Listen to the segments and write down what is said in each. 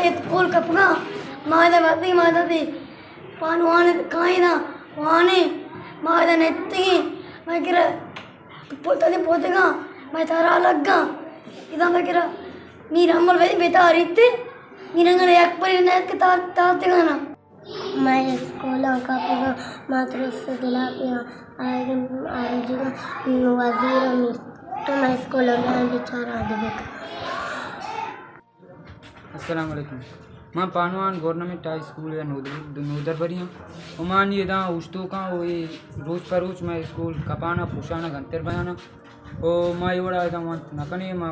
اسکول کپگاں، ما ادا وتی مدد پانوان کائنا وانے، ما ادا نتگیں، مگر پوتگیں پوتگاں، مئے ترا لگاں۔ ادا مگر میر ہمل بھائی بیتاریت، میر انگن یک پری نیت کہ تار، تار تگانا۔ مئے اسکولاں کپگاں، ما درست دلا پیاں آئیگیں آرجگاں وزیر میر تو مئے اسکولاں بیان بیچارہ دے بکن۔ السلام علیکم۔ من پانوان گورنمنٹ ہائی اسکول ءِ نودر-، نودربری آں۔ و ما نی ادا اوشتوکاں و اے روچ پہ روچ مئے اسکول کپانا پوشانا گنتر بیانا۔ و ما اے وڑا ادا ونت نہ کنیں، ما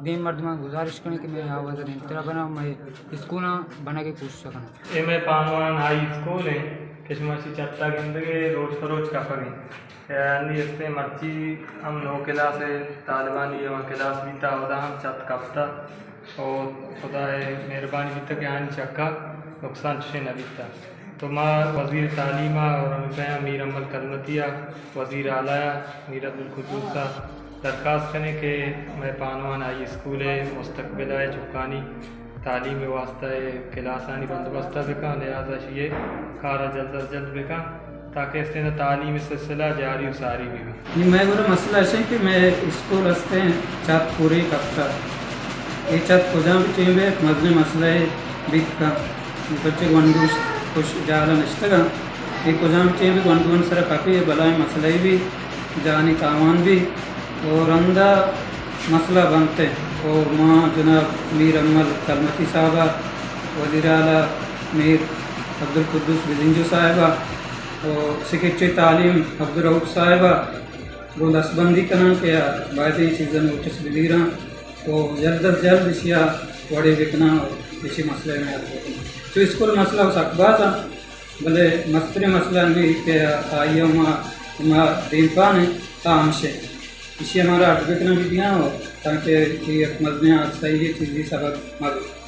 دیم مردماں گزارش کنیں کہ مئے آواز ءَ دیمترا بنا، مئے اسکولاں بنگ ءِ کوشش کناں۔ اے مئے پانوان ہائی اسکول ایں کہ شما اشی چھتا گندگے روچ پہ روچ کپگیں۔ اے انی استیں مرچی ہم نو کلاس ءِ طالبانی اے وان کلاس بیتا، اودا ہم چھت کپتا۔ او خدا ءِ مہربانی بیتا کہ آنی چکا نقصان چشیں نہ بیتا۔ تو ما وزیر تعلیم ءَ اور ہمے پیما میر امل کلمتی ءَ، وزیر اعلیٰ ءَ، میر عبدالقدوس ءَ درخواست کنیں کہ مئے پانوان ہائی اسکول ءِ مستقبل ءِ چکانی تعلیم ءِ واستہ ءِ کلاسانی بندوبست ءَ بکن، لہذا اشی ءِ کار ءَ جلد از جلد بکن تاکہ استیں تعلیم ءِ سلسلہ جاری و ساری بہ بیت۔ نی مئے گورا مسئلہ اش انت کہ مئے اسکول استیں چھت پورے کپتہ۔ اے چھت کجام بھی ٹیم ءَ یک مزنیں مسئلہ ءَ بیت کنت۔ بچے گونڈو کش جالا نشتگ انت۔ اے کجام ٹیم ءَ گونڈوانی سرا کپی، اے بلائیں مسئلہ ءَ بی، جانی تاوان بی۔ اور رندا مسئلہ بنت۔ اور ما جناب میر امل کلمتی صاحب ءَ، وزیر اعلیٰ میر عبدالقدوس بزنجو صاحب ءَ، اور سیکرٹری تعلیم عبدالرؤف صاحب ءَ، گوں دستبندی کناں کہ آ باید ایں چیزاں نوٹس بگیراں و جلد از جلد اشی ءَ وڑے بکناں و اشی مسئلہ ءَ حل بکناں۔ چو اسکول مسئلہ سک باز انت، بلے مستریں مسئلہ ہمے کہ آئی ءَ ما، ما دیمپان ایں، آ ہمش انت۔ اشی ءَ مارا اڈ بکناں بہ دیاں و تانکہ اے یک مزنیں حادثہ ءِ چیزی سبب مہ بہ۔